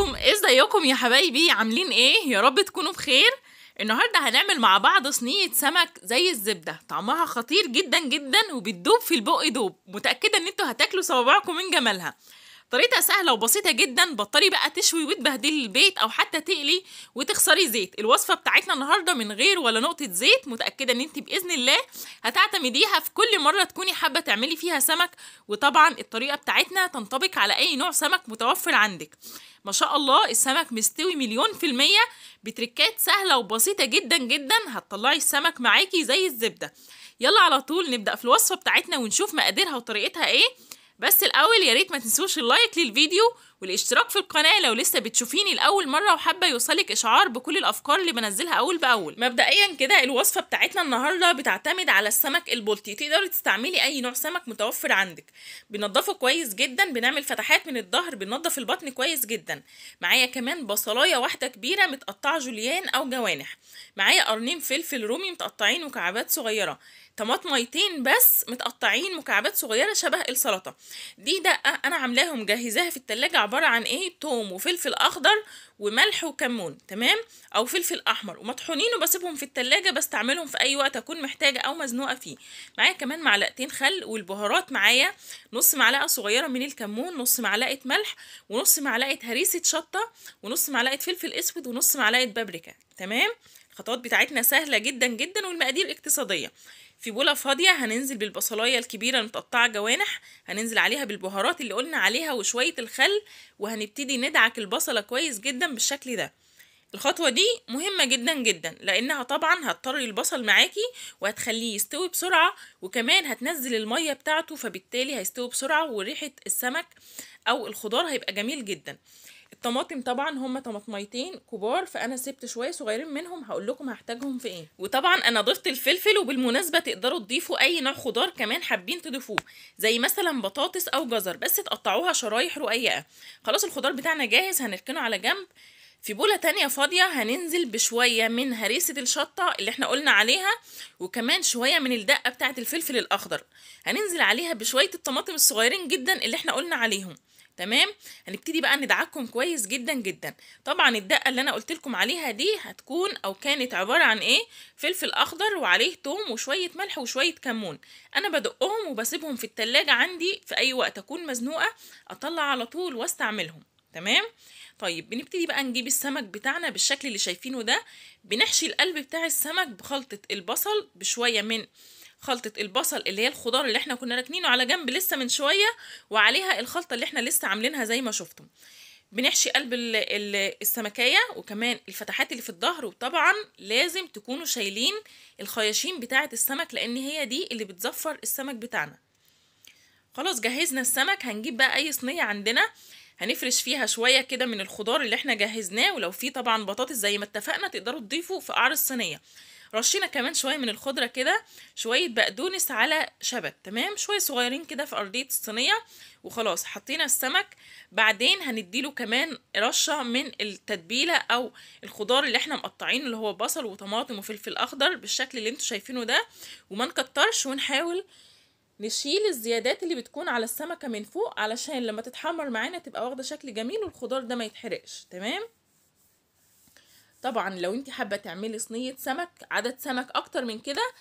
عليكم، ازيكم يا حبايبي؟ عاملين ايه؟ يا رب تكونوا بخير. النهارده هنعمل مع بعض صينية سمك زي الزبدة، طعمها خطير جدا جدا وبتدوب في البق دوب. متاكدة ان انتوا هتاكلوا صوابعكم من جمالها. طريقتها سهلة وبسيطة جدا، بطلي بقى تشوي وتبهدلي البيت او حتى تقلي وتخسري زيت. الوصفة بتاعتنا النهارده من غير ولا نقطة زيت، متاكدة ان انت باذن الله هتعتمديها في كل مرة تكوني حابة تعملي فيها سمك. وطبعا الطريقة بتاعتنا تنطبق على اي نوع سمك متوفر عندك. ما شاء الله السمك مستوي 1,000,000% بتركات سهلة وبسيطة جدا جدا، هتطلعي السمك معاكي زي الزبدة. يلا على طول نبدا في الوصفة بتاعتنا ونشوف مقاديرها وطريقتها ايه. بس الاول يا ريت ما تنسوش ال like للفيديو والاشتراك في القناة لو لسه بتشوفيني لاول مرة وحابة يوصلك اشعار بكل الافكار اللي بنزلها اول باول. مبدئيا كده الوصفة بتاعتنا النهارده بتعتمد على السمك البلطي، تقدري تستعملي اي نوع سمك متوفر عندك. بنضفه كويس جدا، بنعمل فتحات من الظهر، بننضف البطن كويس جدا. معايا كمان بصلايه واحدة كبيرة متقطعه جوليان او جوانح، معايا قرنين فلفل رومي متقطعين مكعبات صغيرة، طماطميتين بس متقطعين مكعبات صغيرة شبه السلطة. دي دقه انا عاملاها ومجهزاها في التلاجة، عبارة عن ايه؟ توم وفلفل اخضر وملح وكمون، تمام، او فلفل احمر، ومطحونين وبسيبهم في التلاجة، بستعملهم في اي وقت اكون محتاجه او مزنوقه فيه. معايا كمان معلقتين خل، والبهارات معايا نص معلقه صغيرة من الكمون، نص معلقه ملح، ونص معلقه هريسه شطه، ونص معلقه فلفل اسود، ونص معلقه بابريكا. تمام، الخطوات بتاعتنا سهلة جدا جدا والمقادير اقتصادية. في بوله فاضية هننزل بالبصلايه الكبيرة المتقطعة جوانح، هننزل عليها بالبهارات اللي قلنا عليها وشوية الخل، وهنبتدي ندعك البصله كويس جدا بالشكل ده. الخطوة دي مهمة جدا جدا لانها طبعا هتطري البصل معاكي وهتخليه يستوي بسرعة، وكمان هتنزل المية بتاعته، فبالتالي هيستوي بسرعة وريحه السمك او الخضار هيبقى جميل جدا. الطماطم طبعا هما طماطميتين كبار، فانا سبت شوية صغيرين منهم هقول لكم هحتاجهم في ايه. وطبعا انا ضفت الفلفل، وبالمناسبة تقدروا تضيفوا اي نوع خضار كمان حابين تضيفوه، زي مثلا بطاطس او جزر، بس تقطعوها شرايح رقيقه. خلاص الخضار بتاعنا جاهز، هنركنه على جنب. في بوله تانية فاضية هننزل بشوية من هريسه الشطه اللي احنا قلنا عليها، وكمان شوية من الدقة بتاعه الفلفل الاخضر، هننزل عليها بشوية الطماطم الصغيرين جدا اللي احنا قلنا عليهم. تمام، هنبتدي بقى ندعكم كويس جدا جدا. طبعا الدقة اللي انا قلت لكم عليها دي هتكون او كانت عبارة عن ايه؟ فلفل اخضر وعليه توم وشوية ملح وشوية كمون. انا بدقهم وبسيبهم في التلاجة عندي، في اي وقت اكون مزنوقه اطلع على طول واستعملهم. تمام، طيب بنبتدي بقى نجيب السمك بتاعنا بالشكل اللي شايفينه ده. بنحشي القلب بتاع السمك بخلطه البصل، بشوية من خلطة البصل اللي هي الخضار اللي احنا كنا راكنينه على جنب لسه من شوية، وعليها الخلطة اللي احنا لسه عاملينها زي ما شفتم. بنحشي قلب السمكية وكمان الفتحات اللي في الظهر، وطبعا لازم تكونوا شايلين الخياشيم بتاعة السمك لان هي دي اللي بتزفر السمك بتاعنا. خلاص جهزنا السمك، هنجيب بقى اي صينية عندنا هنفرش فيها شوية كده من الخضار اللي احنا جهزناه، ولو في طبعا بطاطس زي ما اتفقنا تقدروا تضيفوا في قعر الصينية. رشينا كمان شوية من الخضرة كده، شوية بقدونس على شبت، تمام، شوية صغيرين كده في ارضية الصينية، وخلاص حطينا السمك. بعدين هنديله كمان رشه من التتبيله او الخضار اللي احنا مقطعينه اللي هو بصل وطماطم وفلفل اخضر بالشكل اللي انتوا شايفينه ده، وما نكترش ونحاول نشيل الزيادات اللي بتكون على السمكة من فوق علشان لما تتحمر معانا تبقى واخده شكل جميل والخضار ده ما يتحرقش. تمام، طبعا لو انت حابة تعملي صينية سمك عدد سمك اكتر من كده،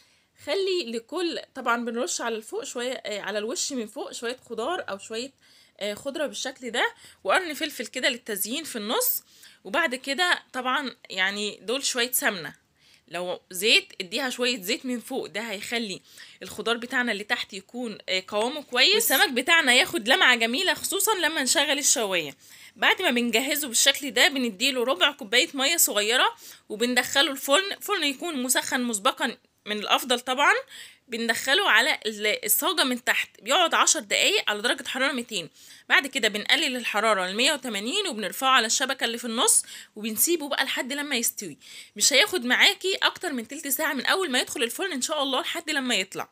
خلي لكل، طبعا بنرش على الفوق شوية، على الوش من فوق شوية خضار او شوية خضرة بالشكل ده، وقرن فلفل كده للتزيين في النص. وبعد كده طبعا يعني دول شوية سمنه، لو زيت اديها شوية زيت من فوق، ده هيخلي الخضار بتاعنا اللي تحت يكون قوامه كويس، والسمك بتاعنا ياخد لمعة جميلة خصوصا لما نشغل الشوايه. بعد ما بنجهزه بالشكل ده بنديله ربع كوباية مية صغيرة وبندخله الفرن، فرن يكون مسخن مسبقا من الافضل طبعا. بندخله على الصاجه من تحت، بيقعد 10 دقايق على درجه حرارة 200. بعد كده بنقلل الحرارة ل 180 وبنرفعه على الشبكة اللي في النص، وبنسيبه بقى لحد لما يستوي. مش هياخد معاكي اكتر من تلت ساعة من اول ما يدخل الفرن ان شاء الله لحد لما يطلع.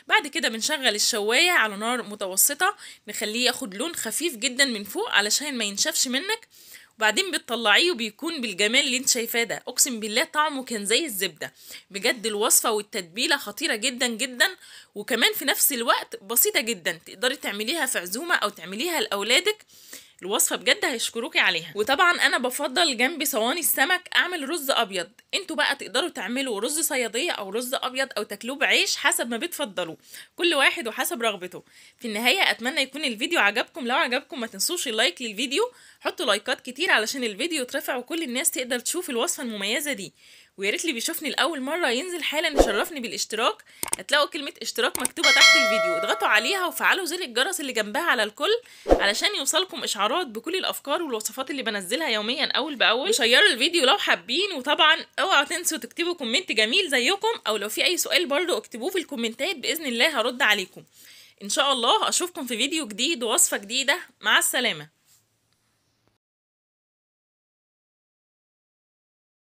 بعد كده بنشغل الشوايه على نار متوسطه، نخليه ياخد لون خفيف جدا من فوق علشان ما ينشفش منك. وبعدين بتطلعيه وبيكون بالجمال اللي انت شايفاه ده. اقسم بالله طعمه كان زي الزبدة بجد. الوصفة والتتبيله خطيرة جدا جدا، وكمان في نفس الوقت بسيطة جدا، تقدري تعمليها في عزومة او تعمليها لاولادك. الوصفة بجد هيشكروكي عليها. وطبعا انا بفضل جنب صواني السمك اعمل رز ابيض، انتوا بقى تقدروا تعملوا رز صياديه او رز ابيض او تاكلوه بعيش حسب ما بتفضلوا، كل واحد وحسب رغبته. في النهاية اتمنى يكون الفيديو عجبكم، لو عجبكم ما تنسوش ال like للفيديو، حطوا لايكات كتير علشان الفيديو يترفع وكل الناس تقدر تشوف الوصفة المميزة دي. ويا ريت اللي بيشوفني لاول مرة ينزل حالا يشرفني بالاشتراك، هتلاقوا كلمة اشتراك مكتوبة تحت الفيديو، اضغطوا عليها وفعلوا زر الجرس اللي جنبها على الكل علشان يوصلكم اشعارات بكل الافكار والوصفات اللي بنزلها يوميا اول باول. وشيروا الفيديو لو حابين، وطبعا اوعوا تنسوا تكتبوا comment جميل زيكم، او لو في اي سؤال برضو اكتبوه في الكومنتات، باذن الله هرد عليكم ان شاء الله. اشوفكم في فيديو جديد ووصفه جديدة، مع السلامة.